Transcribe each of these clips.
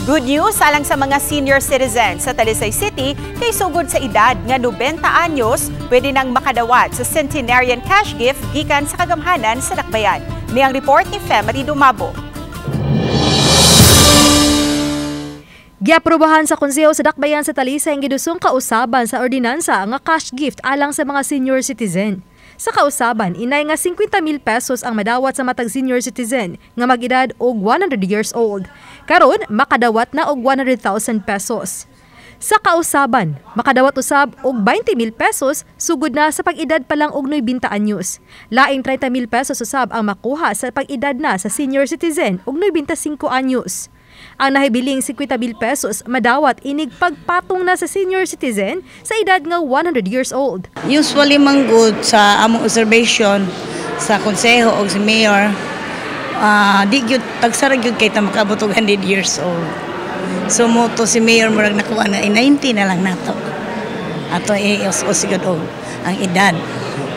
Good news alang sa mga senior citizens sa Talisay City kay sugod sa edad nga 90 anyos, pwede nang makadawat sa Centenarian Cash Gift gikan sa kagamhanan sa Dakbayan. Ni ang report ni Femary Dumabo. Giaprobahan sa Konseho sa Dakbayan sa Talisay ang gidusong kausaban sa ordinansa nga cash gift alang sa mga senior citizen. Sa kausaban, inay nga 50,000 pesos ang madawat sa matag senior citizen nga mag-edad og 100 years old. Karon, makadawat na og 100,000 pesos. Sa kausaban, makadawat usab og 20,000 pesos sugod na sa pag-edad pa lang og 90 anyos. Laing 30,000 pesos usab ang makuha sa pag-edad na sa senior citizen og 95 anyos. Ang nahibiling 50,000 pesos madawat inig pagpatong na sa senior citizen sa edad nga 100 years old. Usually man good sa among observation sa konseho o sa mayor, di gyud tagsara gyud kay ta makaabot og 100 years old. So mo to si mayor murag nakuha na 90 na lang nato. Ato i-us gyud og ang edad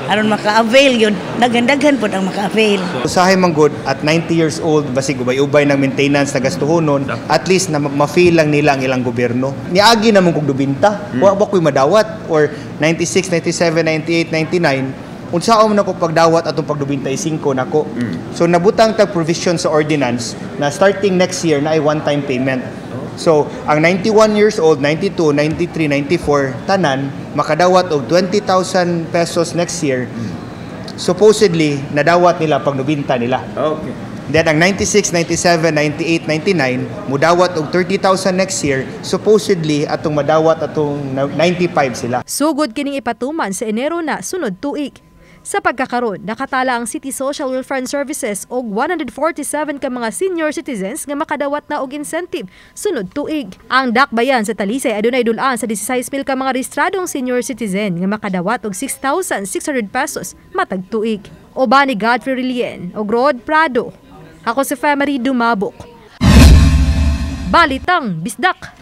aron maka-avail yun, daghan-daghan pod ang maka-avail. Usahay man good at 90 years old, basig ubay-ubay ng maintenance na gastuhonon, at least na ma-feel lang nila ang ilang gobyerno. Niagi na mong kog 90, wa ba ko'y madawat? Or 96, 97, 98, 99, unsaon man ako pagdawat atong pag 95 nako. So nabutang tag provision sa ordinance na starting next year na ay one-time payment. So, ang 91 years old, 92, 93, 94, tanan, makadawat og 20,000 pesos next year. Supposedly, nadawat nila pag nubinta nila. Okay. Then, ang 96, 97, 98, 99, mudawat og 30,000 next year. Supposedly, atong madawat atong 95 sila. Sugod kining ipatuman sa Enero na sunod tuig. Sa pagkakaron, nakatala ang City Social Welfare and Services og 147 ka mga senior citizens nga makadawat na og incentive sunod tuig. Ang Dakbayan sa Talisay adunay dul-an sa 16,000 ka mga rehistradong senior citizen nga makadawat og 6,600 pesos matag tuig. Uban ni Godfrey Relien og Rod Prado. Ako si Femary Dumabok. Balitang Bisdak.